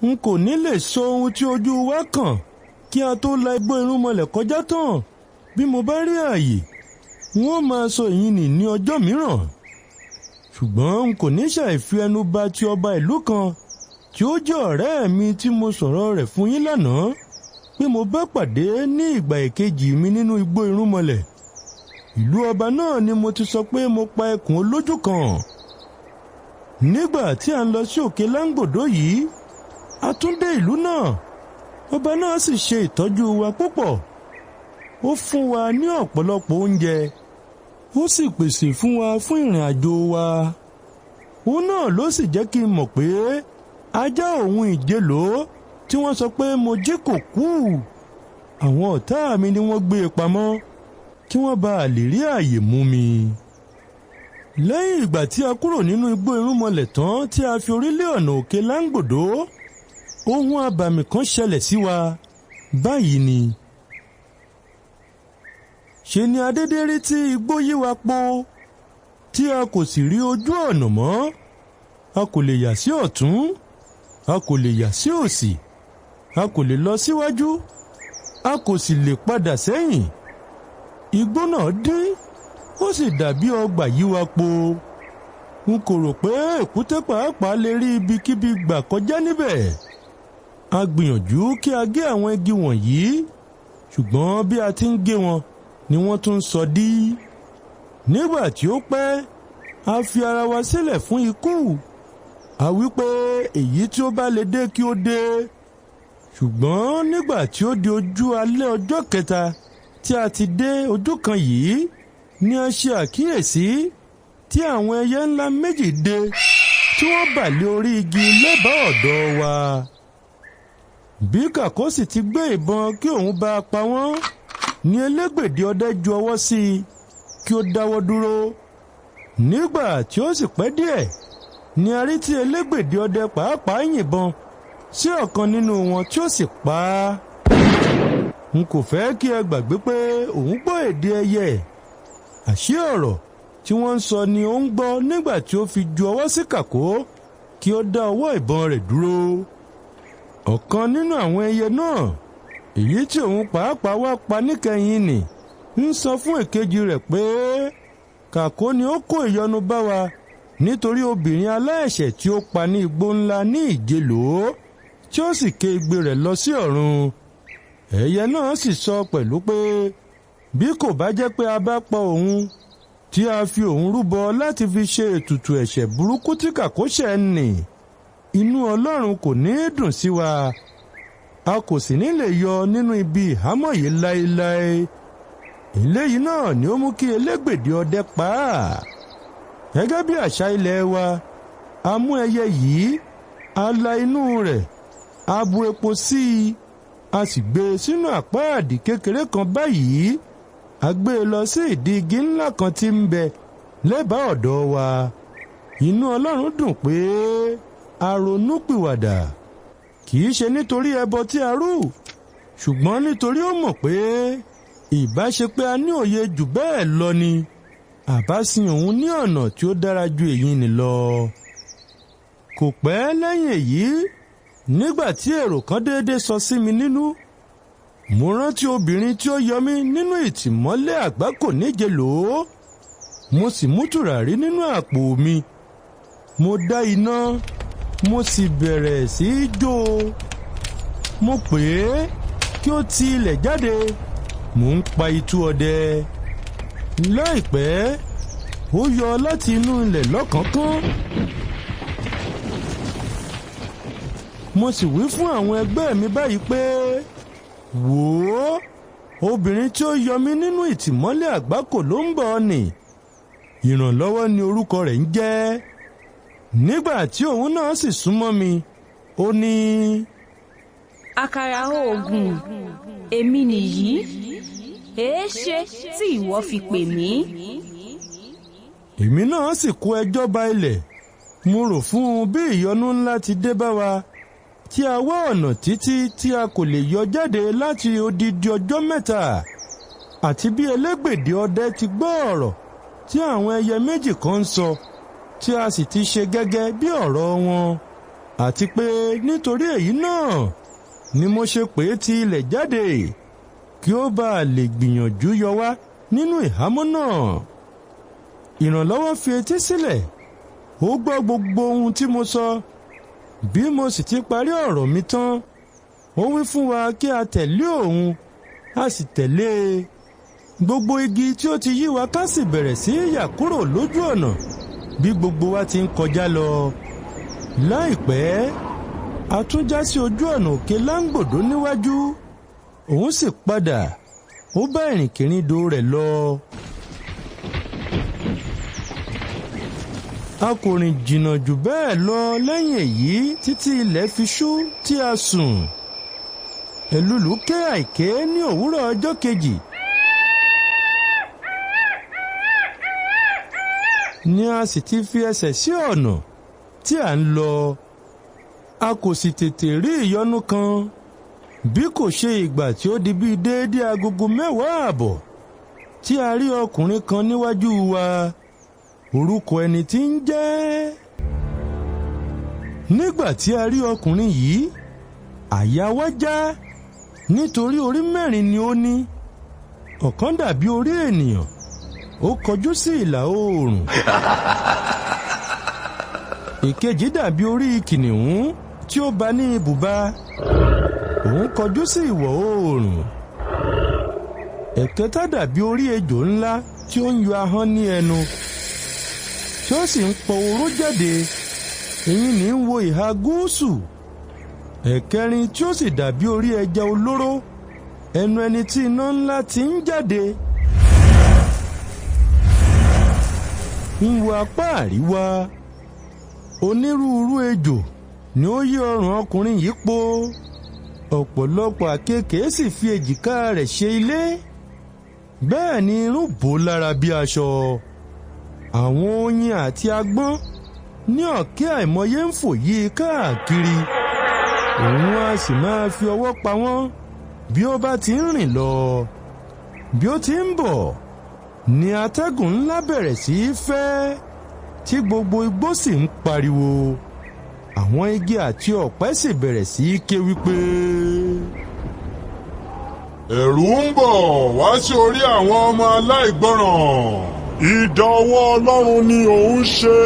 N kò ní lè sọ ohun tí ojú wa kàn kí a tó la igbó irúnmọlẹ̀ kọjá tán. Bí mo bá rí ààyè, n ó máa sọ èyí nì ní ọjọ́ mìíràn. Ṣùgbọ́n n kò ní ṣàì fi ẹnu bà ti ọba ìlú kan tí ó jẹ́ ọ̀rẹ́ mi tí mo sọ̀rọ̀ rẹ̀ fún yín lánàá pé mo bá pàdé ní ìgbà èkejì mi nínú igbó irúnmọlẹ̀. Ìlú ọba náà ni mo ti sọ pé mo pa ẹkùn olójú kan. Nígbà tí a ń lọ sí òkè Láńgbòdo yìí, a tún dé ìlú náà. Ọba náà sì ṣe ìtọ́jú wa púpọ̀. Ó fún wa ní ọ̀pọ̀lọpọ̀ oúnjẹ. Ó sì pèsè fún wa fún ìrìn àjò wa. Òun náà ló sì jẹ́ kí n mọ̀ pé ajá òun ìjélò tí wọ́n sọ pé mo jí kò kú. Àwọn ọ̀tá mi ni wọ́n gbé e pamọ́ kí wọ́n bá lè rí ààyè mú mi. Lẹ́yìn ìgbà tí a kúrò nínú igbó irúnmọlẹ̀ tán tí a fi orílẹ̀ ọ̀nà òkè Láńgbòdo, ohun abàmì kan ṣẹlẹ̀ sí wa. Báyìí ni. Ṣe ni adédé rí tí igbó yí wa po, tí a kò sì rí ojú ọ̀nà mọ́. A kò lè yà sí ọ̀tún, a kò lè yà sí òsì, a kò lè lọ síwájú, a kò sì lè padà sẹ́yìn. Igbó náà dín, ó sì dàbí ọgbà yí wa po. N kò rò pé èkúté pàápàá lè rí ibikíbi gbà kọjá níbẹ̀. A gbìyànjú kí a gé àwọn igi wọ̀nyí, ṣùgbọ́n bí a ti ń gé wọn ni wọ́n tún ń sọ dí. Nígbà tí ó pẹ́, a fi ara wa sílẹ̀ fún ikú. A wí pé èyí tí ó bá lè dé kí ó dé. Ṣùgbọ́n nígbà tí ó di ojú alẹ́ ọjọ́ kẹta tí a ti dé ojú kan yìí ni a ṣe àkíyèsí tí àwọn ẹyẹ ńlá méjì dé tí wọ́n bà lé orí igi lẹ́bàá ọ̀dọ̀ wa. Bí Kàkó sì ti gbé ìbọn kí òun bá pa wọ́n, ni elégbèdè ọdẹ ju ọwọ́ sí i kí ó dáwọ́ dúró. Nígbà tí ó sì pẹ́ díẹ̀ ni a rí tí elégbèdè ọdẹ pàápàá yìnbọn sí ọ̀kan nínú wọn tí ó sì pa á. N kò fẹ́ kí ẹ gbàgbé pé òun gbọ́ èdè ẹyẹ. Àṣé ọ̀rọ̀ tí wọ́n ń sọ ni ó ń gbọ́ nígbà tí ó fi ju ọwọ́ sí Kàkó kí ó dá ọwọ́ ìbọn rẹ̀ dúró. Ọ̀kan nínú àwọn ẹyẹ náà, èyí tí òun pàápàá wá pa níkẹyìn nì, ń sọ fún èkejì rẹ̀ pé Kàkó ni ó kó ìyọnu bá wa nítorí obìnrin aláìṣẹ̀ tí ó pa ní igbó ńlá ní Ìjélò, tí ó sì ké igbe rẹ̀ lọ sí ọ̀run. Ẹyẹ náà sì sọ pẹ̀lú pé bí kò bá jẹ́ pé a bá pa òun tí a fi òun rúbọ láti fi ṣe ètùtù ẹ̀ṣẹ̀ burúkú tí Kàkó ṣẹ̀ nì, inú Ọlọ́run kò ní dùn sí wa. A kò sì ní lè yọ nínú ibi ìhámọ́ yìí láéláé. Eléyìí náà ni ó mú kí elégbèdè ọdẹ pa á. Gẹ́gẹ́ bí àṣà ilẹ̀ wa, a mú ẹyẹ yìí, a la inú rẹ̀, a bu epo sí i, a sì gbé e sínú àpáàdì kékeré kan báyìí. A gbé e lọ sí ìdí igi ńlá kan tí ń bẹ lẹ́bàá ọ̀dọ̀ wa. Inú Ọlọ́run dùn pé a ronúpìwàdà, kì í ṣe nítorí ẹbọ tí a rú, ṣùgbọ́n nítorí ó mọ̀ pé ìbá ṣe pé a ní òye jù bẹ́ẹ̀ lọ ni, àbá sin òun ní ọ̀nà tí ó dára ju èyí nì lọ. Kò pẹ́ lẹ́yìn èyí, nígbà tí èrò kan déédé sọ sí mi nínú, mo rántí obìnrin tí ó yọ mí nínú ìtìmọ́lé àgbákò níjelòó. Mo sì mú tùràrí nínú àpò mi. Mo dá iná, mo sì bẹ̀rẹ̀ sí í jó. Mo pè é kí ó ti ilẹ̀ jáde. Mò ń pa itú ọdẹ. Láìpẹ́, ó yọ láti inú ilẹ̀ lọ́kànkán. Mo sì wí fún àwọn ẹgbẹ́ mi báyìí pé, wò ó, obìnrin tí ó yọ mí nínú ìtìmọ́lé àgbákò ló ń bọ̀ nì. Ìrànlọ́wọ́ ni orúkọ rẹ̀ ń jẹ́. Nígbà tí òun náà sì súnmọ́ mi, ó ní, Àkàrà oògùn, èmi nìyí. Èéṣe tí ìwọ fi pè mí? Èmi náà sì kó ẹjọ́ ba ilẹ̀. Mo rò fún un bí ìyọnu ńlá ti dé bá wa, tí a wá ọ̀nà títí tí a kò lè yọ jáde láti odidi ọjọ́ mẹ́ta, àti bí elégbèdè ọdẹ ti gbọ́ ọ̀rọ̀ tí àwọn ẹyẹ méjì kan ń sọ, tí a sì ti ṣe gẹ́gẹ́ bí ọ̀rọ̀ wọn, Àti pé nítorí èyí náà ni mo ṣe pè é ti ilẹ̀ jáde kí ó bá lè gbìyànjú yọ wá nínú ìhámọ́ náà. Ìrànlọ́wọ́ fi etí sílẹ̀, ó gbọ́ gbogbo ohun tí mo sọ. Bí mo sì ti parí ọ̀rọ̀ mi tán, ó wí fún wa kí a tẹ̀lé òun, a sì tẹ̀lé e. Gbogbo igi tí ó ti yí wa ká sì bẹ̀rẹ̀ sí í yà kúrò lójú ọ̀nà bí gbogbo wa ti ń kọjá lọ. Láìpẹ́, a tún já sí ojú ọ̀nà òkè Láńgbòdo níwájú. Òun sì padà, ó bá ìrìnkèrindò rẹ̀ lọ. A kò rìn jìnnà jù bẹ́ẹ̀ lọ lẹ́yìn èyí títí ilẹ̀ fi ṣú tí a sùn. Ẹ̀lùlù ké àìké ní òwúrọ̀ ọjọ́ kejì. Ni a sì ti fi ẹsẹ̀ sí ọ̀nà tí à ń lọ. A kò sì tètè rí ìyọnu kan bí kò ṣe ìgbà tí ó di bíi déédéé 10:30 tí a rí ọkùnrin kan níwájú wa. Orúkọ ẹni tí ń jẹ́. Nígbà tí a rí ọkùnrin yìí, àyà wa já, nítorí orí mẹ́rin ni ó ní. Ọ̀kan dàbí orí ènìyàn, ó kọjú sí ìlà oòrùn. Ìkejì dàbí orí kìnìún tí ó ba ní ibùba, òun kọjú sí ìwọ̀ oòrùn. Ẹ̀kẹta dàbí orí ejò ńlá tí ó ń yọ ahọ́n ní ẹnu, tí ó sì ń pọ oró jáde. Èyí ní ń wo ìhà gúúsù. Ẹ̀kẹrin tí ó sì dàbí orí ẹja olóró, ẹnu ẹni tí iná ńlá ti ń jáde, ń wo apá àríwá. Onírúurú ejò ni ó yí ọrùn ọkùnrin yìí po. Ọ̀pọ̀lọpọ̀ àkekèé sì fi èjìká rẹ̀ ṣe ilé. Bẹ́ẹ̀ ni irun bò lára bí aṣọ. Àwọn oyin àti agbọ́n ní ọ̀kẹ́ àìmọye ń fò yí i káàkiri. Òun a sì máa fi ọwọ́ pa wọ́n bí ó bá ti ń rìn lọ. Bí ó ti ń bọ̀ ni atẹ́gùn ńlá bẹ̀rẹ̀ sí í fẹ́, tí gbogbo igbó sì ń pariwo. Àwọn igi àti ọ̀pẹ sì bẹ̀rẹ̀ sí í ké wípé, Ẹ̀rù ń bọ̀ wá sí orí àwọn ọmọ aláìgbọràn. Idà ọwọ́ Ọlọ́run ni òun ṣe.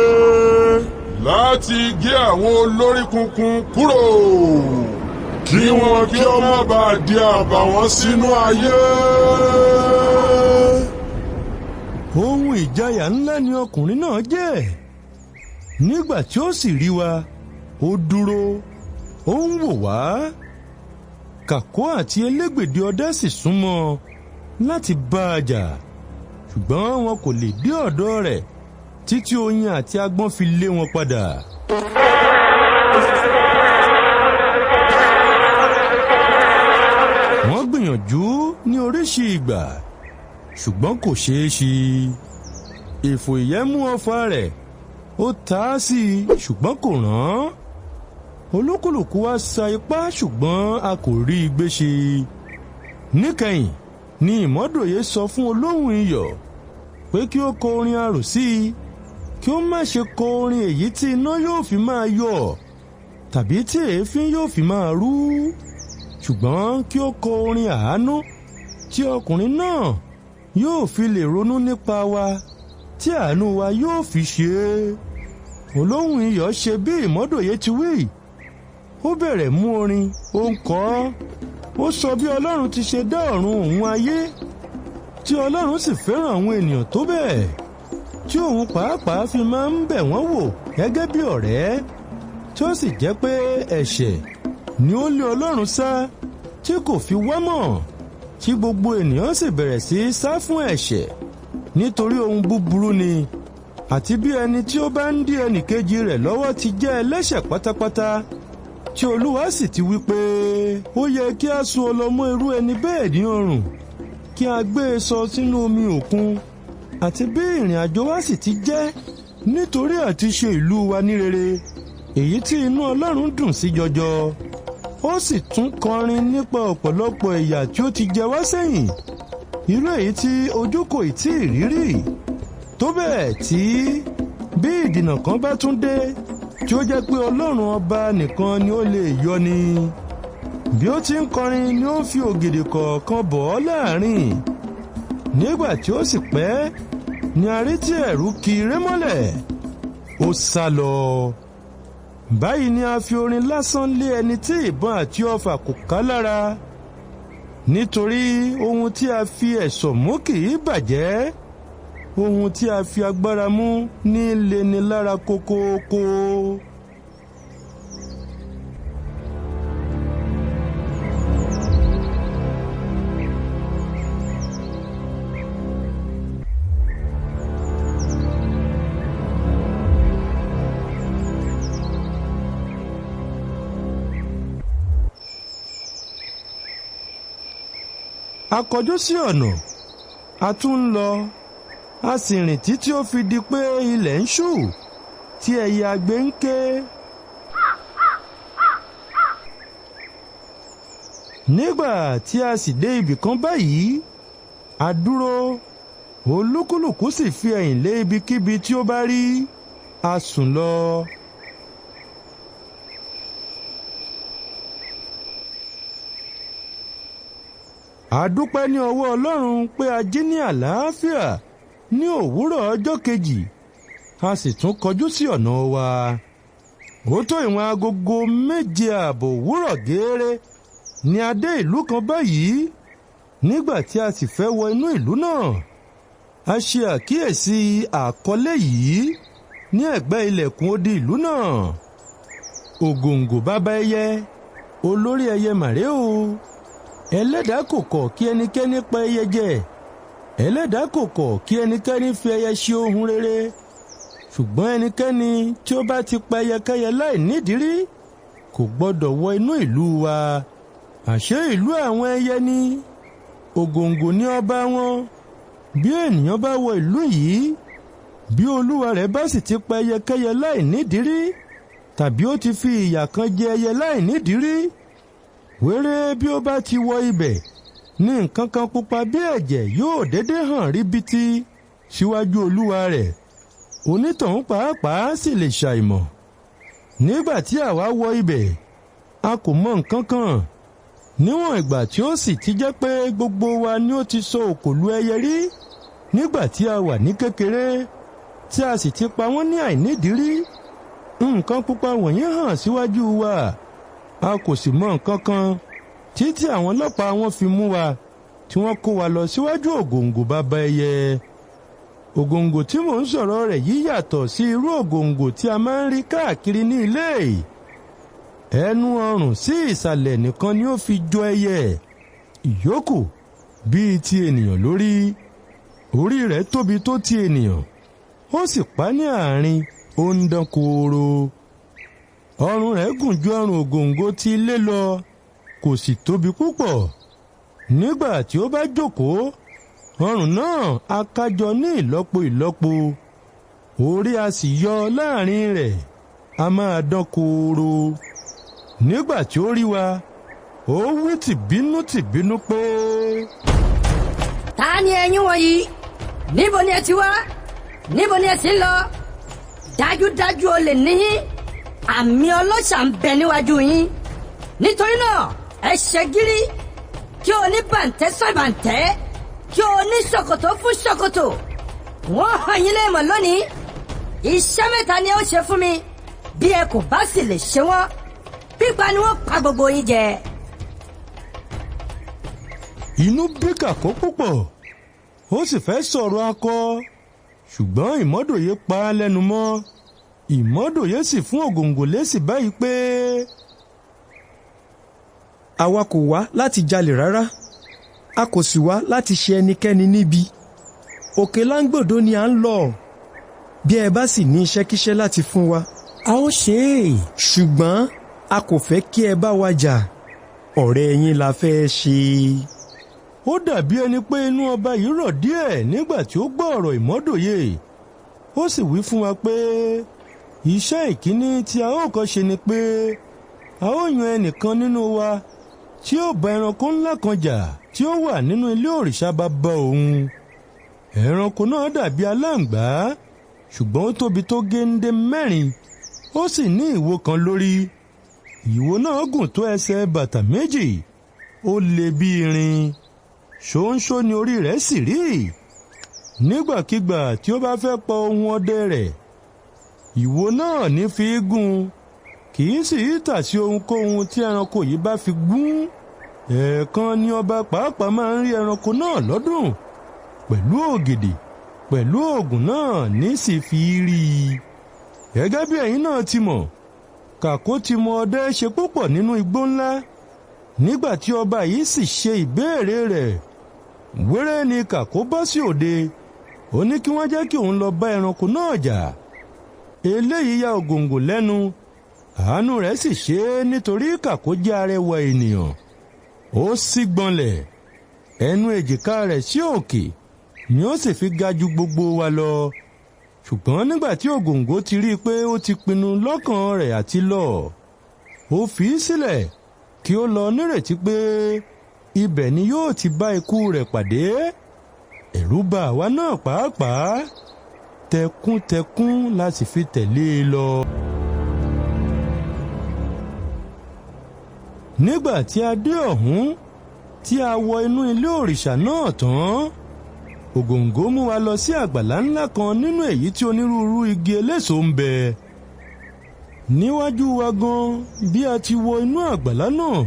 Láti gé àwọn olórí kunkun kúrò, kí wọn kí ó má bàa di àbàwọ́n sínú ayé. Ohun ìjayà ńlá ni ọkùnrin náà jẹ́. Nígbà tí ó sì rí wa, ó dúró, ó ń wò wá. Kàkó àti elégbèdè ọdẹ sì súnmọ́ láti bá a jà, ṣùgbọ́n wọn kò lè dé ọ̀dọ̀ rẹ̀ títí oyin àti agbọ́n fi lé wọn padà. Wọ́n gbìyànjú ní oríṣi ìgbà, ṣùgbọ́n kò ṣeé ṣe. Ìfò ìyẹ́ mú ọfà rẹ̀, ó ta á sí i, ṣùgbọ́n kò ràn án. Olúkúlùkù wa sa ipá, ṣùgbọ́n a kò rí i gbé ṣe. Níkẹyìn ni Ìmọ́dòye sọ fún olóhùn iyọ̀ pé kí ó kọ orin arò sí i, kí ó má ṣe kọ orin èyí tí iná yóò fi máa yọ tàbí tí èéfín yóò fi máa rú, ṣùgbọ́n kí ó kọ orin àánú tí ọkùnrin náà yóò fi lè ronú nípa wa, tí àánú wa yóò fi ṣe é. Olóhùn iyọ̀ ṣe bí Ìmọ́dòye ti wí. Ó bẹ̀rẹ̀ mú orin, ó ń kọ ọ́. Ó sọ bí Ọlọ́run ti ṣe dá ọ̀run òun ayé, tí Ọlọ́run sì fẹ́ràn àwọn ènìyàn tó bẹ́ẹ̀, tí òun pàápàá fi máa ń bẹ̀ wọ́n wò gẹ́gẹ́ bí ọ̀rẹ́, tí ó sì jẹ́ pé ẹ̀ṣẹ̀ ni ó lé Ọlọ́run sá tí kò fi wá mọ̀, tí gbogbo ènìyàn sì bẹ̀rẹ̀ sí í sá fún ẹ̀ṣẹ̀ nítorí ohun búburú ni, àti bí ẹni tí ó bá ń dí ẹnìkejì rẹ̀ lọ́wọ́ ti jẹ́ ẹlẹ́ṣẹ̀ pátápátá, tí Olúwa sì ti wí pé ó yẹ kí a sun ọlọ́mọ irú ẹni bẹ́ẹ̀ ní ọrùn, kí a gbé e sọ sínú omi òkun, àti bí ìrìn àjò wa sì ti jẹ́ nítorí àti ṣe ìlú wa ní rere, èyí tí inú Ọlọ́run dùn sí jọjọ. Ó sì tún kọrin nípa ọ̀pọ̀lọpọ̀ ìyà tí ó ti jẹ wá sẹ́yìn, irú èyí tí ojú kò tí ì rí rí, tó bẹ́ẹ̀ tí bí ìdènà kan bá tún dé, tí ó jẹ́ pé Ọlọ́run ọba nìkan ni ó lè yọ ni. Bí ó ti ń kọrin ni ó ń fi ògèdè kọ̀ọ̀kan bọ̀ ọ́ láàrin. Nígbà tí ó sì pẹ́ ni a rí tí ẹ̀rù kì í ré mọ́lẹ̀, ó sá lọ. Báyìí ni a fi orin lásán lé ẹni tí ìbọn àti ọfà kò ká lára, nítorí ohun tí a fi ẹ̀sọ̀ mú kì í bàjẹ́, ohun tí a fi agbára mú ní leni lára kókóókó. A kọjú sí ọ̀nà, a tún ń lọ, a sì rìn títí ó fi di pé ilẹ̀ ń ṣú tí ẹyẹ agbe ń ké. Nígbà tí a sì dé ibì kan báyìí, a dúró, olúkúlùkù sì fi ẹ̀yìn lé ibikíbi tí ó bá rí, a sùn lọ. A dúpẹ́ ní ọwọ́ Ọlọ́run pé a jí ní àlàáfíà ní òwúrọ̀ ọjọ́ kejì, a sì tún kọjú sí ọ̀nà wa. Ó tó ìwọ̀n agogo 7:30 òwúrọ̀ gééré ni a dé ìlú kan báyìí. Nígbà tí a sì fẹ́ wọ inú ìlú náà, a ṣe àkíyèsí àkọlé yìí ní ẹ̀gbẹ́ ilẹ̀kùn odi ìlú náà. Ògòǹgò bàbá ẹyẹ, olórí ẹyẹ màrè o. Ẹlẹ́dàá kò kọ̀ kí ẹnikẹ́ni pa ẹyẹ jẹ, ẹlẹ́dàá kò kọ̀ kí ẹnikẹ́ni fi ẹyẹ ṣe ohun rere, ṣùgbọ́n ẹnikẹ́ni tí ó bá ti pa ẹyẹkẹ́yẹ láì nídìí rí kò gbọ́dọ̀ wọ inú ìlú wa. Àṣé ìlú àwọn ẹyẹ ni, Ògòǹgò ní ọba wọn. Bí ènìyàn bá wọ ìlú yìí, bí olúwa rẹ̀ bá sì ti pa ẹyẹkẹ́yẹ láì nídìí rí, tàbí ó ti fi ìyà kan jẹ ẹyẹ láì nídìí rí, wéré bí ó bá ti wọ ibẹ̀ ní nǹkan kan pupa bí ẹ̀jẹ̀ yóò dédé hàn ríbitì síwájú olúwa rẹ̀. Onítọ̀hún pàápàá sì lè ṣàìmọ̀. Nígbà tí àwa wọ ibẹ̀, a kò mọ nǹkan kan. Níwọ̀n ìgbà tí ó sì ti jẹ́ pé gbogbo wa ni ó ti sọ òkòlù ẹyẹ rí nígbà tí a wà ní kékeré, tí a sì ti pa wọ́n ní àìnídìí rí, nǹkan pupa wọ̀nyí hàn síwájú wa. A kò sì mọ nǹkan kan títí àwọn ọlọ́pàá wọn fi mú wa, tí wọ́n kó wa lọ síwájú Ògòǹgò bàbá ẹyẹ. Ògòǹgò tí mò ń sọ̀rọ̀ rẹ̀ yìí yàtọ̀ sí irú ògòǹgò tí a máa ń rí káàkiri ní ilé. Ẹnu ọrùn sí ìsàlẹ̀ nìkan ni ó fi jọ ẹyẹ, ìyókù bíi ti ènìyàn lórí. Orí rẹ̀ tóbi tó ti ènìyàn, ó sì pa ní àárín, ó ń dán kooro. Ọrùn rẹ̀ gùn ju ọrùn ògòǹgò ti ilé lọ, kò sì tóbi púpọ̀. Nígbà tí ó bá jókòó, ọrùn náà á kájọ ní ìlọ́po ìlọ́po, orí a sì yọ láàrin rẹ̀, a máa dán kooro. Nígbà tí ó rí wa, ó wí tìbínú tìbínú pé, Ta ni ẹ̀yin wọ̀nyí? Níbo ni ẹ ti wá? Níbo ni ẹ ti ń lọ? Dájúdájú olè níyín, àmì ọlọ́ṣà ń bẹ níwájú yín. Nítorí náà ẹ ṣe gírí, kí oníbàǹtẹ́ sọ̀bàǹtẹ́, kí oníṣòkòtò fún ṣòkòtò. Wọ́n hàn yín léèmọ̀ lónìí. Iṣẹ́ mẹ́ta ni ó ṣe fún mi, bí ẹ kò bá sì lè ṣe wọ́n, pípa ni wọ́n pa gbogbo yín jẹ. Inú bí Kàkó púpọ̀, ó sì fẹ́ sọ̀rọ̀ akọ, ṣùgbọ́n Ìmọ́dòye pa á lẹ́nu mọ́. Ìmọ́dòye sì fún Ògòǹgò lésì báyìí pé, Àwa kò wá láti jalè rárá, a kò sì wá láti ṣe ẹnikẹ́ni níbi. Òkè Láńgbòdo ni à ń lọ. Bí ẹ bá sì ní iṣẹ́kíṣẹ́ láti fún wa, a ó ṣe é. Ṣùgbọ́n a kò fẹ́ kí ẹ bá wa jà, ọ̀rẹ́ yín la fẹ́ ṣe. Ó dàbí ẹni pé inú ọba yìí rọ̀ díẹ̀ nígbà tí ó gbọ́ ọ̀rọ̀ Ìmọ́dòye. Ó sì wí fún wa pé iṣẹ́ ìkíní tí a ó kọ́ ṣe ni pé a ó yan ẹnìkan nínú wa tí ó bá ẹranko ńlá kan jà tí ó wà nínú ilé òrìṣà bàbá òun. Ẹranko náà dàbí aláǹgbá, ṣùgbọ́n ó tóbi tó géńdé 4, Ó sì ní ìwo kan lórí. Ìwo náà gùn tó ẹsẹ̀ bàtà 2, ó le bí irin. Ṣóńṣó ni orí rẹ̀ sì rí. Nígbàkigbà tí ó bá fẹ́ pa ohun ọdẹ rẹ̀, ìwo náà ní fi gún, kì í sì í tà sí ohunkóhun tí ẹranko yìí bá fi gún. Ẹ̀ẹ̀kan ni ọba pàápàá máa ń rí ẹranko náà lọ́dún, pẹ̀lú ògèdè pẹ̀lú oògùn náà ní sì fi rí i. Gẹ́gẹ́ bí ẹ̀yin náà ti mọ̀, Kàkó ti mọ ọdẹ ṣe púpọ̀ nínú igbó ńlá. Nígbà tí ọba yìí sì ṣe ìbéèrè rẹ̀, wéré ni Kàkó bọ́ sí òde. Ó ní kí wọ́n jẹ́ kí òun lọ bá ẹranko náà jà. Eléyìí ya Ògòǹgò lẹ́nu, àánú rẹ̀ sì ṣe é nítorí Kàkó jẹ́ arẹwà ènìyàn. Ó sì gbọ̀nlẹ̀, ẹnu èjìká rẹ̀ sí òkè ni ó sì fi ga ju gbogbo wa lọ. Ṣùgbọ́n nígbà tí Ògòǹgò ti rí i pé ó ti pinnu lọ́kàn rẹ̀ àti lọ, ó fi í sílẹ̀ kí ó lọ nírètí pé ibẹ̀ ni yóò ti bá ikú rẹ̀ pàdé. Ẹ̀rù bà àwa náà pàápàá, tẹkúntẹkún la sì fi tẹ̀lé e lọ. Nígbà tí a dé ọ̀hún, tí a wọ inú ilé òrìṣà náà tán, Ògòǹgò mú wa lọ sí àgbàlá ńlá kan nínú èyí tí onírúurú igi eléso ń bẹ. Níwájú wa gan, bí a ti wọ inú àgbàlá náà,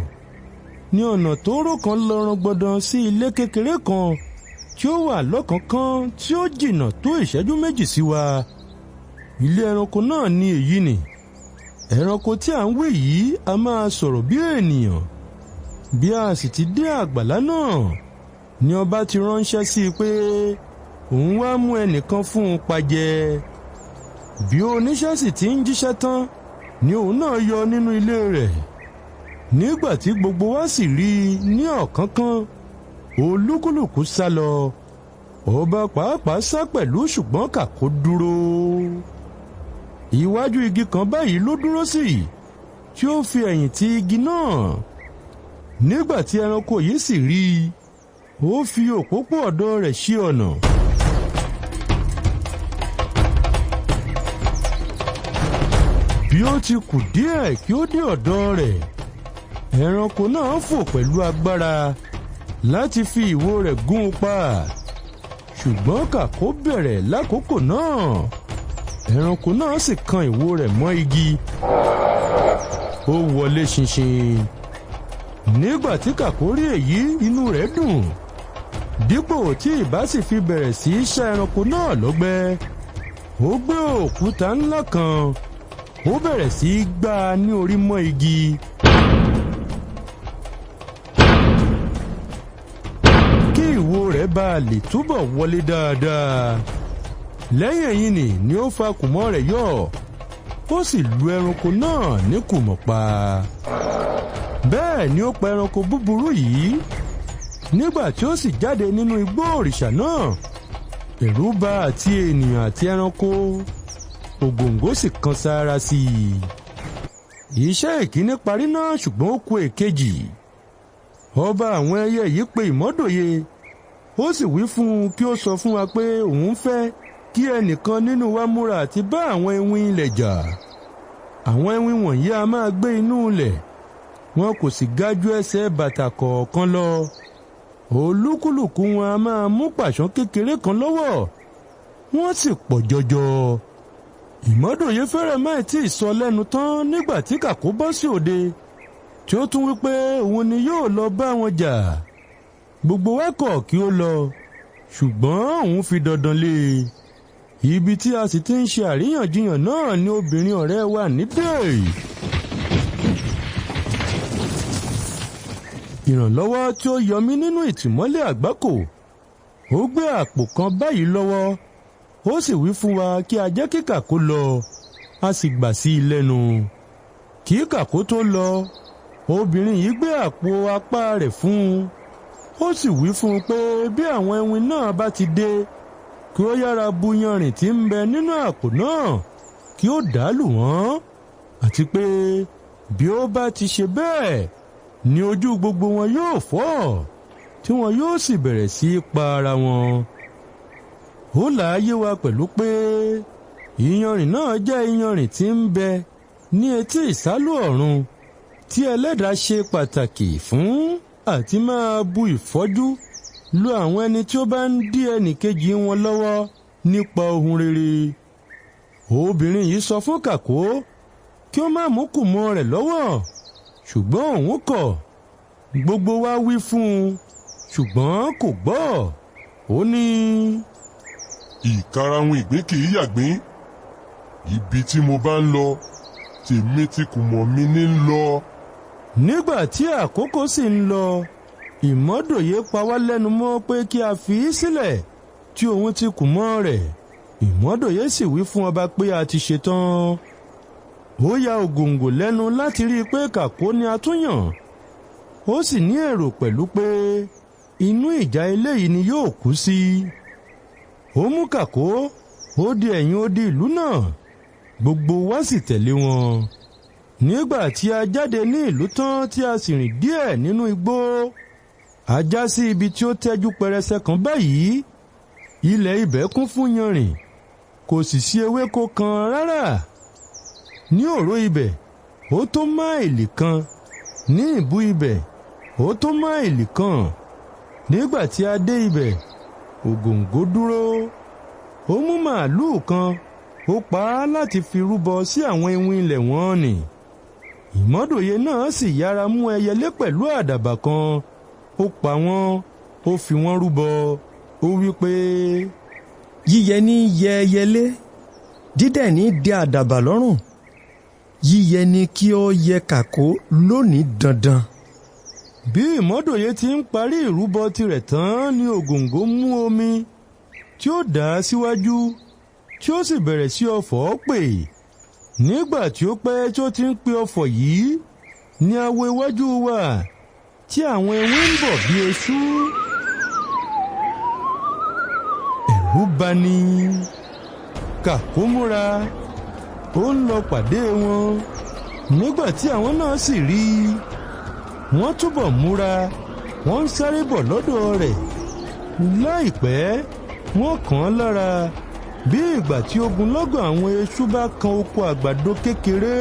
ní ọ̀nà tóóró kan lọ rangbọdàn sí ilé kékeré kan tí ó wà lọ́kànkán tí ó jìnnà tó ìṣẹ́jú 2 sí wa. Ilé ẹranko náà ni èyí nì. Ẹranko tí à ń wí yìí a máa sọ̀rọ̀ bí ènìyàn. Bí a sì ti dé àgbàlá náà ni ọba ti ránṣẹ́ sí i pé òun wá mú ẹnìkan fún un pajẹ. Bí oníṣẹ́ sì ti ń jíṣẹ́ tán ni òun náà yọ nínú ilé rẹ̀. Nígbà tí gbogbo wa sì rí i ní ọ̀kánkán, olúkúlùkù sá lọ. Ọba pàápàá sá pẹ̀lú, ṣùgbọ́n Kàkó dúró. Iwájú igi kan báyìí ló dúró sí, tí ó fi ẹ̀yìn ti igi náà. Nígbà tí ẹranko yìí sì rí i, ó fi òpópó ọ̀dọ̀ rẹ̀ sí ọ̀nà. Bí ó ti kù díẹ̀ kí ó dé ọ̀dọ̀ rẹ̀, ẹranko náà fò pẹ̀lú agbára láti fi ìwo rẹ̀ gún un pa. Ṣùgbọ́n Kàkó bẹ̀rẹ̀ lákòókò náà, ẹranko náà sì kan ìwo rẹ̀ mọ́ igi. Ó wọlé ṣinṣin. Nígbà tí Kàkó rí èyí, inú rẹ̀ dùn. Dípò tí ìbá sì fi bẹ̀rẹ̀ sí í ṣá ẹranko náà lọ́gbẹ́, ó gbé òkúta ńlá kan, ó bẹ̀rẹ̀ sí í gbá a ní orí mọ́ igi. Kí ìwo rẹ̀ bá a lè túbọ̀ wọlé dáadáa. Lẹ́yìn èyí ni ó fa kùmọ̀ rẹ̀ yọ, ó sì lu ẹranko náà ní kùmọ̀ pa. Bẹ́ẹ̀ ni ó pa ẹranko búburú yìí. Nígbà tí ó sì jáde nínú igbó òrìṣà náà, ẹ̀rù bà àti ènìyàn àti ẹranko. Ògòǹgò sì kan sára sí i. Iṣẹ́ ìkíní parí náà, ṣùgbọ́n ó kù èkejì. Ọba àwọn ẹyẹ yìí pe Ìmọ́dòye, ó sì wí fún un kí ó sọ fún wa pé òun fẹ́ kí ẹnìkan nínú wa múra àti bá àwọn ewin ilẹ̀ jà. Àwọn ewin wọ̀nyí a máa gbé inú ilẹ̀, wọn kò sì ga ju ẹsẹ̀ bàtà kọ̀ọ̀kan lọ. Olúkúlùkù wọn a máa mú pàṣán kékeré kan lọ́wọ́, wọ́n sì pọ̀ jọjọ. Ìmọ́dòye fẹ́rẹ̀ máì tí ì sọ lẹ́nu tán nígbà tí Kàkó bọ́ sí òde, tí ó tún wí pé òun ni yóò lọ bá wọn jà. Gbogbo wa kọ̀ kí ó lọ, ṣùgbọ́n òun fi dandan lé e. Ibi tí a sì ti ń ṣe àríyànjiyàn náà ni obìnrin ọ̀rẹ́ wa nídè. Ìrànlọ́wọ́ tí ó yọ mí nínú ìtìmọ́lé àgbákò, ó gbé àpò kan báyìí lọ́wọ́, ó sì wí fún wa kí a jẹ́ kí Kàkó lọ, a sì gbà sí i lẹ́nu. Kí Kàkó tó lọ, obìnrin yìí gbé àpò apá rẹ̀ fún un, ó sì wí fún un pé bí àwọn ẹwin náà bá ti dé, kí ó yára bu yanrìn tí ń bẹ nínú àpò náà kí ó dàálù wọ́n, àti pé bí ó bá ti ṣe bẹ́ẹ̀ ni ojú gbogbo wọn yóò fọ́, tí wọn yóò sì bẹ̀rẹ̀ sí í pa ara wọn. Ó là á yé wa pẹ̀lú pé iyanrìn náà jẹ́ iyanrìn tí ń bẹ ní etí ìsálú ọ̀run tí ẹlẹ́dàá ṣe pàtàkì fún àti máa bu ìfọ́jú lu àwọn ẹni tí ó bá ń dí ẹnìkejì wọn lọ́wọ́ nípa ohun rere. Obìnrin yìí sọ fún Kàkó kí ó má mú kùmọ̀ rẹ̀ lọ́wọ́, ṣùgbọ́n òun kọ̀. Gbogbo wa wí fún un, ṣùgbọ́n kò gbọ́. Ó ní, Ìkarahun ìgbín kì í yàgbín. Ibi tí mo bá ń lọ, tèmi tí kùmọ̀ mi ní ń lọ. Nígbà tí àkókò sì ń lọ, Ìmọ́dòye pa wá lẹ́nu mọ́ pé kí a fi í sílẹ̀ tí òun ti kùmọ̀ rẹ̀. Ìmọ́dòye sì wí fún ọba pé a ti ṣetán. Ó ya Ògòǹgò lẹ́nu láti rí i pé Kàkó ni a tún yàn. Ó sì ní èrò pẹ̀lú pé inú ìjà eléyìí ni yóò kú sí. Ó mú Kàkó, ó di ẹ̀yìn odi ìlú náà. Gbogbo wa sì tẹ̀lé wọn. Nígbà tí a jáde ní ìlú tán tí a sì rìn díẹ̀ nínú igbó, a já sí ibi tí ó tẹ́jú pẹrẹsẹ kan báyìí. Ilẹ̀ ibẹ̀ kún fún yanrìn, kò sì sí ewéko kan rárá. Ní òró ibẹ̀, ó tó máìlì kan. Ní ìbú ibẹ̀, ó tó máìlì kan. Nígbà tí a dé ibẹ̀, Ògòǹgò dúró. Ó mú màálùú kan, ó pa á láti fi rúbọ sí àwọn iwin ilẹ̀ wọn nì. Ìmọ́dòye náà sì yára mú ẹyẹlé pẹ̀lú àdàbà kan. Ó pa wọ́n, ó fi wọ́n rúbọ. Ó wí pé, Yíyẹ ní yẹ ẹyẹlé, dídẹ̀ ní dẹ àdàbà lọ́rùn. Yíyẹ ni kí ó yẹ Kàkó lónìí dandan. Bí Ìmọ́dòye ti ń parí ìrúbọ tirẹ̀ tán ni Ògòǹgò mú omi tí ó dà á síwájú, tí ó sì bẹ̀rẹ̀ sí ọfọ̀ pè. Nígbà tí ó pẹ́ tí ó ti ń pe ọfọ̀ yìí ni awo iwájú wà tí àwọn ewé ń bọ̀ bí eṣú. Ẹ̀rù bani. Kàkó múra, ó ń lọ pàdé wọn. Nígbà tí àwọn náà sì rí i, wọ́n túbọ̀ múra, wọ́n ń sáré bọ̀ lọ́dọ̀ rẹ̀. Láìpẹ́, wọ́n kàn án lára bí ìgbà tí ogunlọ́gọ̀ àwọn eṣú bá kan oko àgbàdo kékeré.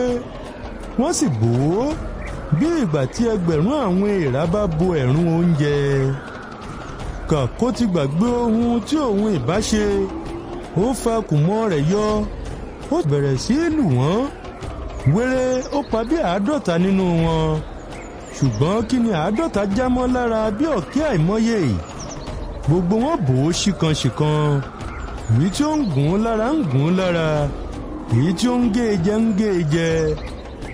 Wọ́n sì bò ó bí ìgbà tí ẹgbẹ̀rún àwọn èèrà bá bo ẹ̀rún oúnjẹ. Kàkó ti gbàgbé ohun tí òun ìbá ṣe. Ó fa kùmọ̀ rẹ̀ yọ, ó bẹ̀rẹ̀ sí í lù wọ́n. Wéré ó pa bí 50 nínú wọn. Ṣùgbọ́n kí ni 50 já mọ́ lára bí ọ̀kẹ́ àìmọye? Gbogbo wọn bò ó ṣìkanṣìkan. Èyí tí ó ń gùn ún lára ń gùn ún lára, èyí tí ó ń gé e jẹ ń gé e jẹ,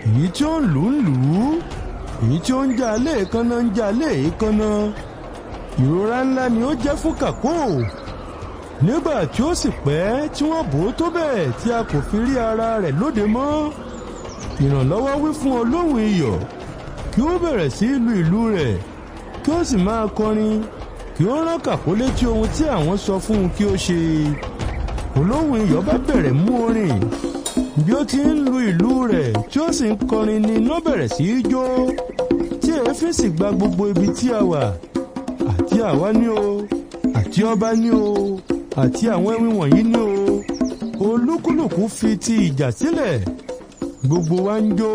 èyí tí ó ń lù ń lù ú, èyí tí ó ń já léèkánná ń já léèkánná. Ìrora ńlá ni ó jẹ́ fún Kàkó. Nígbà tí ó sì pẹ́ tí wọ́n bò ó tó bẹ́ẹ̀ tí a kò fi rí ara rẹ̀ lóde mọ́, ìrànlọ́wọ́ wí fún olóhùn iyọ̀ kí ó bẹ̀rẹ̀ sí lu ìlú rẹ̀, kí ó sì máa kọrin, kí ó rán Kàkó létí ohun tí àwọn sọ fún un kí ó ṣe. Olóhùn iyọ̀ bá bẹ̀rẹ̀ mú orin. Bí ó ti ń lu ìlú rẹ̀ tí ó sì ń kọrin ni iná bẹ̀rẹ̀ sí í jó, tí èéfín sì gba gbogbo ibi tí a wà. Àti àwa ní o, àti ọba ní o, àti àwọn ẹwìn wọ̀nyí ní o. Olúkúlùkù fi ti ìjà sílẹ̀, gbogbo wa ń jó.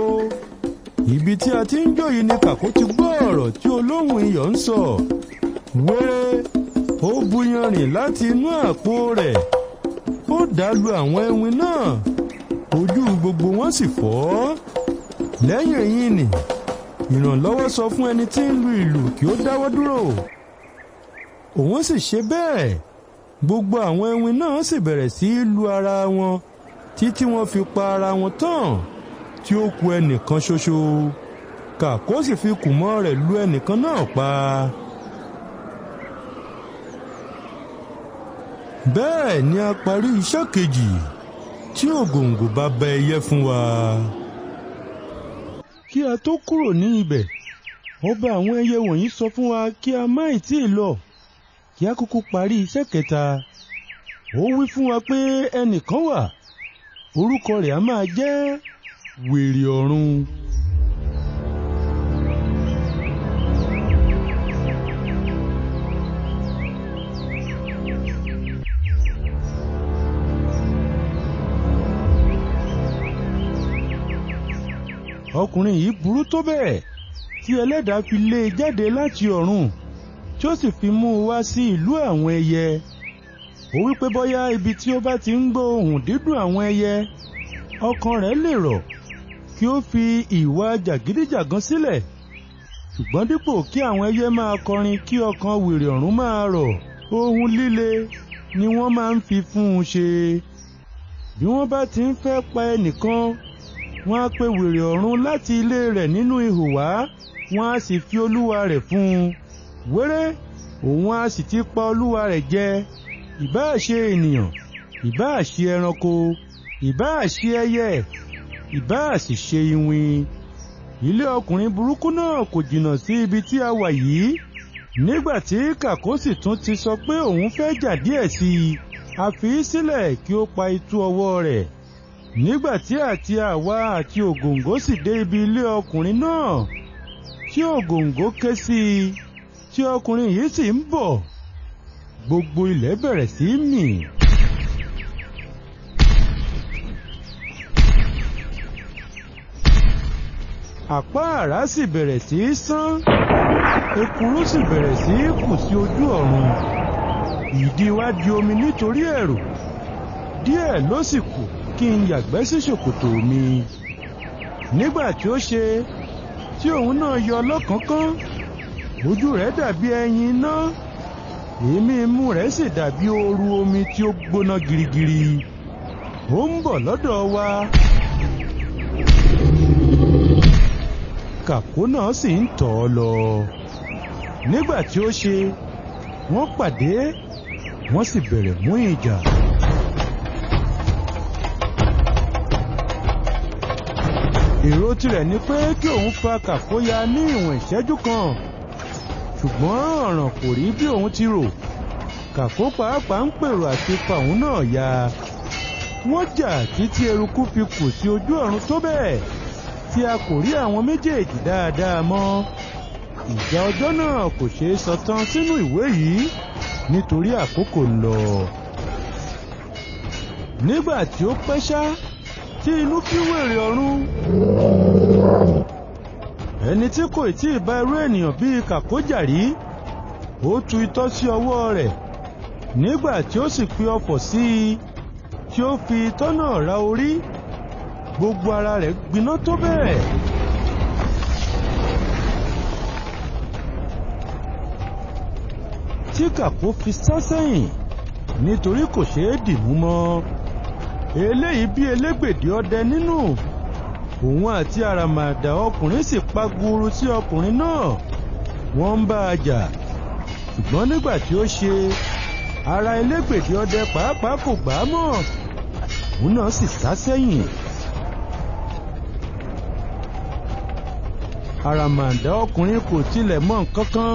Ibi tí a ti ń jó yìí ni Kàkó ti gbọ́ ọ̀rọ̀ tí olóhùn iyọ̀ ń sọ. Wéré ó bu yanrìn láti inú àpò rẹ̀, ó dà lu àwọn ẹwìn náà. Ojú gbogbo wọn sì fọ́. Lẹ́yìn èyí ni ìrànlọ́wọ́ sọ fún ẹni tí ń lu ìlù kí ó dáwọ́ dúró. Òun sì ṣe bẹ́ẹ̀. Gbogbo àwọn ẹwìn náà sì bẹ̀rẹ̀ sí í lu ara wọn títí wọ́n fi pa ara wọn tán, tí ó kù ẹnìkan ṣoṣo. Kàkó sì fi kùmọ̀ rẹ̀ lu ẹnìkan náà pa. Bẹ́ẹ̀ ni a parí iṣẹ́ kejì tí Ògòǹgò bàbá ẹyẹ fún wa. Kí a tó kúrò ní ibẹ̀, ọba àwọn ẹyẹ wọ̀nyí sọ fún wa kí a má ì tí ì lọ, kí a kúkú parí iṣẹ́ kẹta. Ó wí fún wa pé ẹnìkan wà, orúkọ rẹ̀ a máa jẹ́ Wèrè Ọ̀run. Ọkùnrin yìí burú tó bẹ́ẹ̀ tí ẹlẹ́dàá fi lé e jáde láti ọ̀run, tí ó sì fi mú un wá sí ìlú àwọn ẹyẹ. Ó wí pé bóyá ibi tí ó bá ti ń gbọ́ ohùn dídùn àwọn ẹyẹ, ọkàn rẹ̀ lè rọ̀ kí ó fi ìwà jàgídíjàgan sílẹ̀. Ṣùgbọ́n dípò kí àwọn ẹyẹ máa kọrin kí ọkàn wèrè ọ̀run máa rọ̀, ohun líle ni wọ́n máa ń fi fún un ṣe. Bí wọ́n bá ti ń fẹ́ pa ẹnìkan, wọ́n á pe wèrè ọ̀run láti ilé rẹ̀ nínú ihò wá, wọ́n á sì fi olúwa rẹ̀ fún un. Wéré, òun á sì ti pa olúwa rẹ̀ jẹ, ìbáà ṣe ènìyàn, ìbáà ṣe ẹranko, ìbáà ṣe ẹyẹ, ìbáà sì ṣe iwin. Ilé ọkùnrin burúkú náà kò jìnnà sí ibi tí a wà yìí. Nígbà tí Kàkó sì tún ti sọ pé òun fẹ́ jà díẹ̀ sí i, a fi í sílẹ̀ kí ó pa itú ọwọ́ rẹ̀. Nígbà tí àti àwa àti Ògòǹgò sì dé ibi ilé ọkùnrin náà, tí Ògòǹgò ké sí i, tí ọkùnrin yìí sì ń bọ̀, gbogbo ilẹ̀ bẹ̀rẹ̀ sí í mì. Àpá àrá sì bẹ̀rẹ̀ sí í sán, ekuru sì bẹ̀rẹ̀ sí í kù sí ojú ọ̀run. Ìdí wa di omi nítorí ẹ̀rù. Díẹ̀ ló sì kù kí n yàgbẹ́ sí ṣòkòtò mi. Nígbà tí ó ṣe, tí òun náà yọ lọ́kánkán, ojú rẹ̀ dàbí ẹyin iná, èémí imú rẹ̀ sì dàbí ooru omi tí ó gbóná girigiri. Ó ń bọ̀ lọ́dọ̀ wa. Kàkó náà sì ń tọ̀ ọ́ lọ. Nígbà tí ó ṣe, wọ́n pàdé, wọ́n sì bẹ̀rẹ̀ mú ìjà. Èrò tirẹ̀ ni pé kí òun fa Kàkó ya ní ìwọ̀n ìṣẹ́jú kan, ṣùgbọ́n ọ̀ràn kò rí bí òun ti rò. Kàkó pàápàá ń pèrò àti fa òun náà ya. Wọ́n jà títí eruku fi kù sí ojú ọ̀run tó bẹ́ẹ̀ tí a kò rí àwọn méjèèjì dáadáa mọ́. Ìjà ọjọ́ náà kò ṣeé sọ tán sínú ìwé yìí nítorí àkókò ń lọ. Nígbà tí ó pẹ́ ṣá, tí inú bí wèrè ọ̀run, ẹni tí kò tí ì bá irú ènìyàn bíi Kàkó jà rí, ó tu itọ́ sí ọwọ́ rẹ̀. Nígbà tí ó sì pe ọfọ̀ sí i, tí ó fi itọ́ náà ra orí, gbogbo ara rẹ̀ gbiná tó bẹ́ẹ̀. Tí Kàkó fi sá sẹ́yìn nítorí kò ṣeé dìmú mọ́. Eléyìí bí elégbèdè ọdẹ nínú. Òun àti àràmàǹdà ọkùnrin sì pa gbuuru sí ọkùnrin náà. Wọ́n ń bá a jà. Ṣùgbọ́n nígbà tí ó ṣe, ara elégbèdè ọdẹ pàápàá kò gbà á mọ́. Òun náà sì sá sẹ́yìn. Àràmàǹdà ọkùnrin kò tilẹ̀ mọ̀ nǹkan kan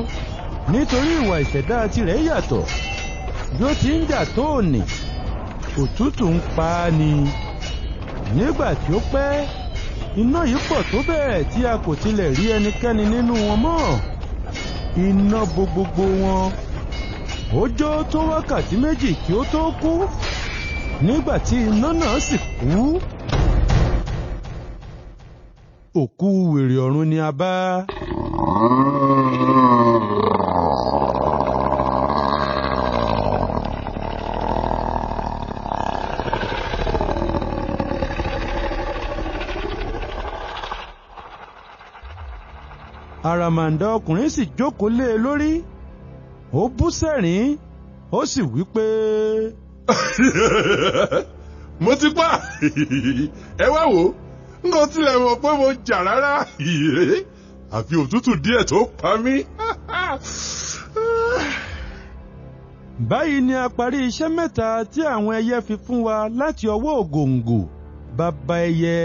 nítorí ìwà ìṣẹ̀dá tirẹ̀ yàtọ̀. Bí ó ti ń jà tó òní, òtútù ń pa á ni. Nígbà tí ó pẹ́, iná yìí pọ̀ tó bẹ́ẹ̀ tí a kò tilẹ̀ rí ẹnikẹ́ni nínú wọn mọ́. Iná bo gbogbo wọn. Ó jó tó wákàtí méjì kí ó tó kú. Nígbà tí iná náà sì kú, òkú wèrè ọ̀run ni a bá. Àràmàǹdà ọkùnrin sì jókòó lé e lórí. Ó bú sẹ́rìn-ín, ó sì wí pé, Mo ti pa. Ẹ wá wò ó, n kò tilẹ̀ mọ̀ pé mo jà rárá, àfi òtútù díẹ̀ tó pa mí. Báyìí ni a parí iṣẹ́ mẹ́ta tí àwọn ẹyẹ fi fún wa láti ọwọ́ Ògòǹgò, bàbá ẹyẹ.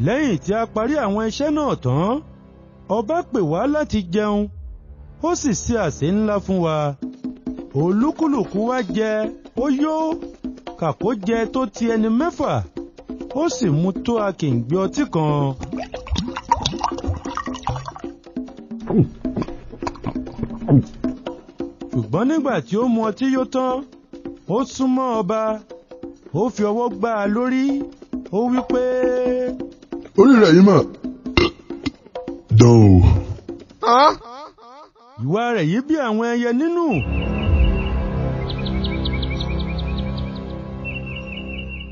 Lẹ́yìn tí a parí àwọn iṣẹ́ náà tán, ọba pè wá láti jẹun, ó sì ṣe àsè ńlá fún wa. Olúkúlùkù wa jẹ, ó yó. Kàkó jẹ tó ti ẹni mẹ́fà, ó sì mu tó akèǹgbè ọtí kan. Ṣùgbọ́n nígbà tí ó mu ọtí yó tán, ó súnmọ́ ọba, ó fi ọwọ́ gbá a lórí, ó wí pé, Orí rẹ̀ yìí mà dán o. Ìwà rẹ̀ yìí bí àwọn ẹyẹ nínú.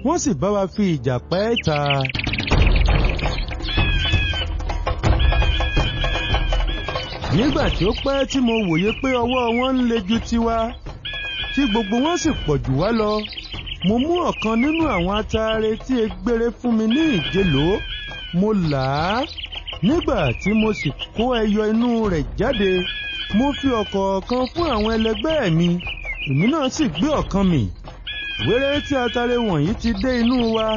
Wọ́n sì bá wa fi ìjà pẹ́ ta. Nígbà tí ó pẹ́ tí mo wòye pé ọwọ́ wọn ń le ju tiwa, tí gbogbo wọn sì pọ̀ jù wá lọ, mo mú ọ̀kan nínú àwọn ataare tí egbére fún mi ní ìjélò, mo là á. Nígbà tí mo sì kó ẹyọ inú rẹ̀ jáde, mo fi ọ̀kọ̀ọ̀kan fún àwọn ẹlẹgbẹ́ mi, èmi náà sì gbé ọ̀kan mì. Wéré tí atare wọ̀nyí ti dé inú wa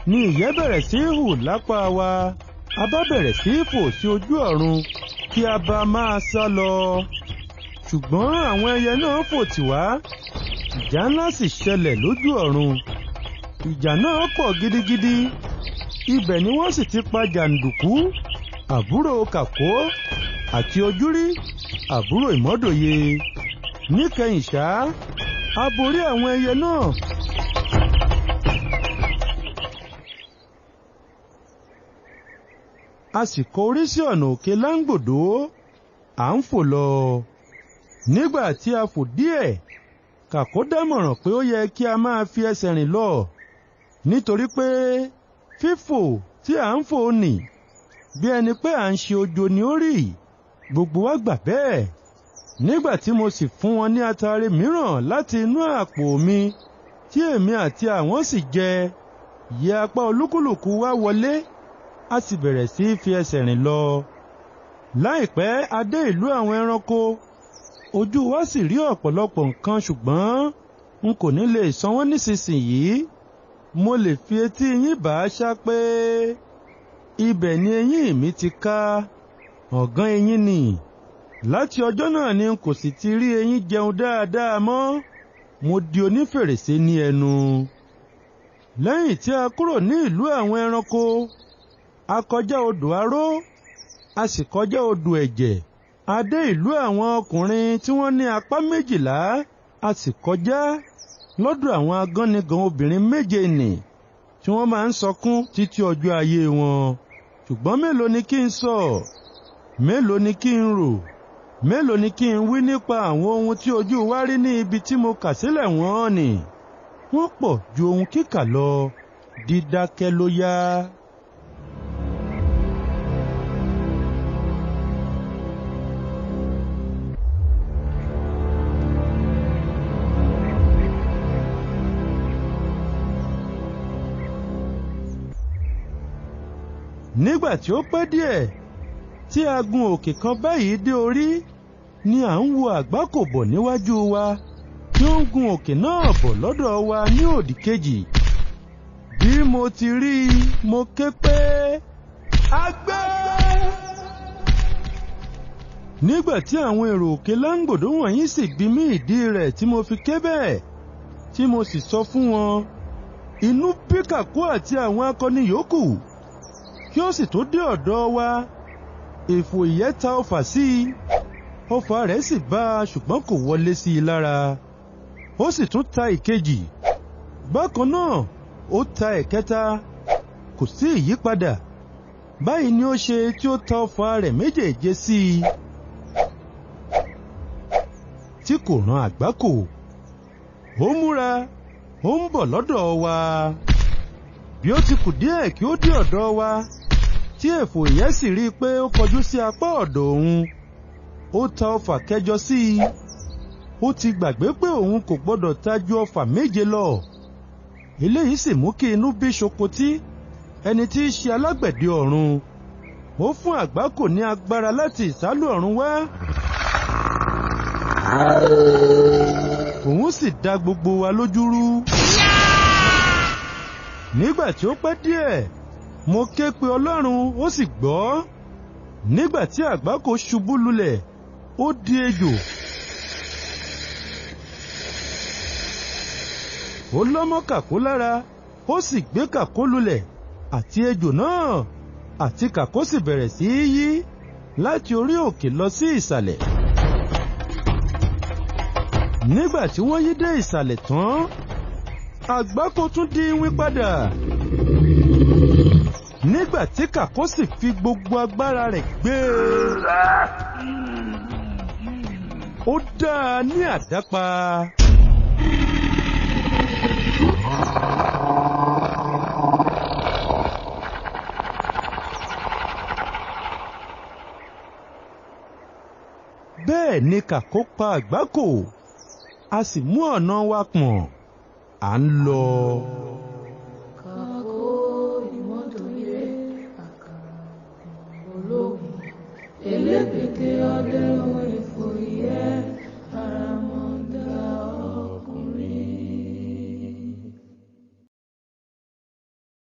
ni ìyẹ́ bẹ̀rẹ̀ sí í hù lápá wa. A bá bẹ̀rẹ̀ sí í fò sí ojú ọ̀run kí a bá máa sá lọ. Ṣùgbọ́n àwọn ẹyẹ náà fò tì wá. Ìjà ńlá sì ṣẹlẹ̀ lójú ọ̀run. Ìjà náà pọ̀ gidigidi. Ibẹ̀ ni wọ́n sì ti pa jàǹdùkú, àbúrò Kàkó, àti Ojúrí, àbúrò Ìmọ́dòye. Níkẹyìn ṣá, a borí àwọn ẹyẹ náà. A sì kọ orí sí ọ̀nà òkè Láńgbòdo, à ń fò lọ. Nígbà tí a fò díẹ̀, Kàkó dámọ̀ràn pé ó yẹ kí a máa fi ẹsẹ̀ rìn lọ, nítorí pé fífò tí à ń fò nì bí ẹni pé à ń ṣe ojo ni ó rí. Gbogbo wa gbà bẹ́ẹ̀. Nígbà tí mo sì fún wọn ní atare mìíràn láti inú àpò mi tí èmi àti àwọn sì jẹ, ìyẹ́ apá olúkúlùkù wa wọlé, a sì bẹ̀rẹ̀ sí í fi ẹsẹ̀ rìn lọ. Láìpẹ́ a dé ìlú àwọn ẹranko, ojú wa sì rí ọ̀pọ̀lọpọ̀ nǹkan, ṣùgbọ́n n kò ní lè sọ wọ́n nísinsìnyí. Mo lè fi etí yín bá a ṣá pé ibẹ̀ ni eyín mi ti ká, ọ̀gán eyín ni. Láti ọjọ́ náà ni n kò sì ti rí eyín jẹun dáadáa mọ́. Mo di onífèrèsé ní ẹnu. Lẹ́yìn tí a kúrò ní ìlú àwọn ẹranko, a kọjá odò aró, a sì kọjá odò ẹ̀jẹ̀. A dé ìlú àwọn ọkùnrin tí wọ́n ní apá 12, a sì kọjá lọ́dọ̀ àwọn agánnigan obìnrin 7 nì tí wọ́n máa ń sọkún títí ọjọ́ ayé wọn. Ṣùgbọ́n mélòó ni kí n sọ? Mélòó ni kí n rò? Mélòó ni kí n wí nípa àwọn ohun tí ojú wa rí ní ibi tí mo kà sílẹ̀ wọ́n nì? Wọ́n pọ̀ ju ohun kíkà lọ. Dídákẹ́ ló yá. Nígbà tí ó pẹ́ díẹ̀ tí a gun òkè kan báyìí dé orí ni à ń wo àgbákò bọ̀ níwájú wa tí ó ń gun òkè náà bọ̀ lọ́dọ̀ wa ní òdì kejì. Bí mo ti rí i, mo ké pé Agbé! Nígbà tí àwọn èrò òkè Láńgbòdo wọ̀nyí sì bi mí ìdí rẹ̀ tí mo fi ké bẹ́ẹ̀, tí mo sì sọ fún wọn, inú bí Kàkó àti àwọn akọni yòókù. Kí ó sì tó dé ọ̀dọ̀ wa, èfò ìyẹ́ ta ọfà sí i, ọfà rẹ̀ sì bá a ṣùgbọ́n kò wọlé sí i lára. Ó sì tún ta ìkejì. Bákan náà, ó ta ẹ̀kẹta. Kò sí ìyípadà. Báyìí ni ó ṣe tí ó ta ọfà rẹ̀ méjèèje sí i, tí kò ran àgbákò. Ó múra, ó ń bọ̀ lọ́dọ̀ wa. Bí ó ti kù díẹ̀ kí ó dé ọ̀dọ̀ wa, tí èfò ìyẹ́ sì rí i pé ó kọjú sí apá ọ̀dọ̀ òun, ó ta ọfà kẹjọ sí i. Ó ti gbàgbé pé òun kò gbọ́dọ̀ ta ju ọfà 7 lọ. Eléyìí sì mú kí inú bí Ṣokotí, ẹni tí í ṣe alágbẹ̀dẹ ọ̀run. Ó fún àgbákò ní agbára láti ìsálú ọ̀run wá. Òun sì da gbogbo wa lójú rú. Nígbà tí ó pẹ́ díẹ̀, mo ké pe Ọlọ́run, ó sì gbọ́. Nígbà tí àgbákò ṣubú lulẹ̀, ó di ejò. Ó lọ́mọ Kàkó lára, ó sì gbé Kàkó lulẹ̀, àti ejò náà, àti Kàkó sì bẹ̀rẹ̀ sí í yí láti orí òkè lọ sí ìsàlẹ̀. Nígbà tí wọ́n yí dé ìsàlẹ̀ tán, àgbákò tún di iwin padà. Nígbà tí Kàkó sì fi gbogbo agbára rẹ̀ gbé e, ó dá a ní àdápa. Bẹ́ẹ̀ ni Kàkó pa àgbákò, a sì mú ọ̀nà wa pọ̀n, à ń lọ. Kàkó ìmọ́tòlé àkàrà ológun elébèdè ọdẹ òun ìfòyẹ́.